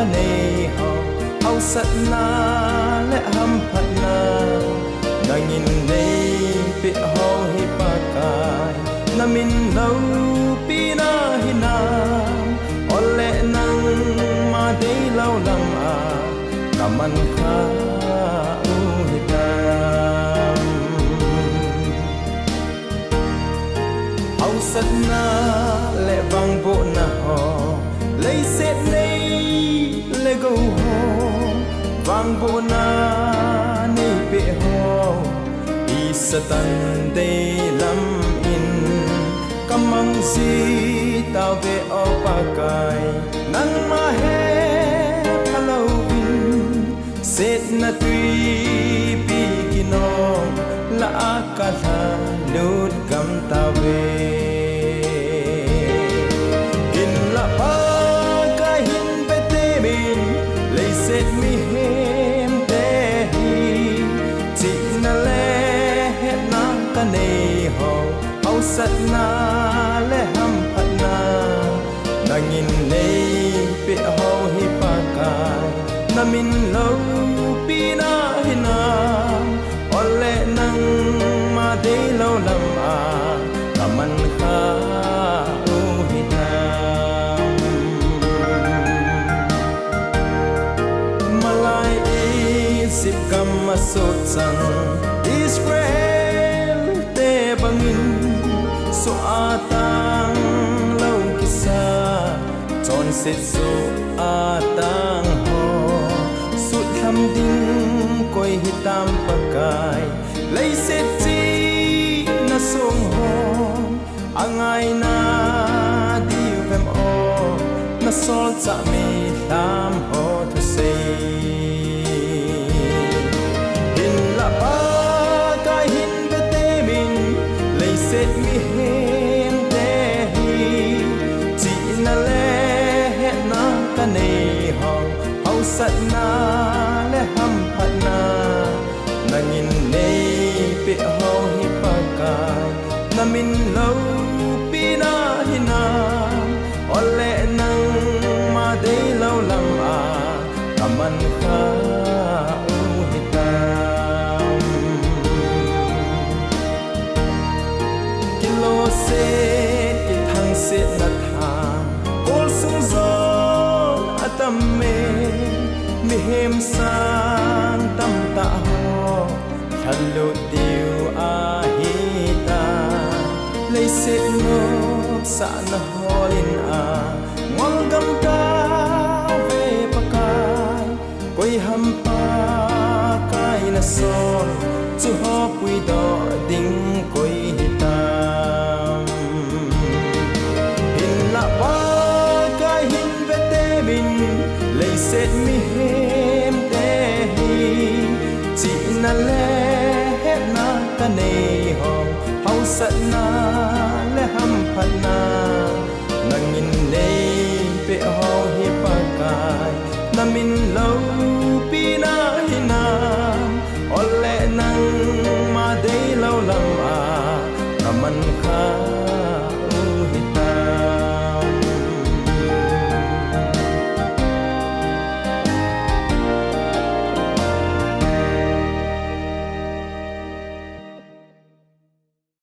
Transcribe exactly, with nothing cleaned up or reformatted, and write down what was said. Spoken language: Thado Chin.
kanei ho, hausatna le hamphatna nangin neipeh ho hi Pakai, namin loupina hinam, ole nangma deilou lama kaman kha u hitam. Hausatna le vangbohna ho, leiset nei le gou ho, vangbohna neipeh ho, i Satan deilam in kamang ji tauve o Pakai, nangma hepha louvin, setna twipi kinong lah a kalhalut gam tauve. Hinlah Pakai hin vetemin, leiset mihemte hi chihna le hetna kanei ho, hausatna le hamphatna nangin neipeh ho hi Pakai, namin loupina hinam, ole nangma deilou lama kaman kha u hitam. Malai Egypt gam a sohchang Israelte bangin, soh a tanglou kisa, chonset soh a tang ho, sutlham ding koi hitam Pakai, leiset chihna song ho, angaina diu vem o, nasolchah meilham ho thusei. Hinlah Pakai hin vetemin, leiset mihemte hi chihna le hetna kanei ho, hausatna le hamphatna nangin neipeh ho hi Pakai, namin loupina hinam, ole nangma deilou lama kaman kha u hitam. Kiloset kithangsetna thang, kol sung jon atam e, mihem sang tamtah ho lhalut diu ahitai. Leiset nopsahna holin a ngol gam tauve Pakai, koi ham Pakai nasol, chu ho puidoh ding koi hitam. Hinlah Pakai hin vetemin, leiset mihemte hi chihna le hetna kanei ho, hausatna le hamphatna nangin neipeh ho hi Pakai, namin loupina hinam, ole nangma deilou lama kaman kha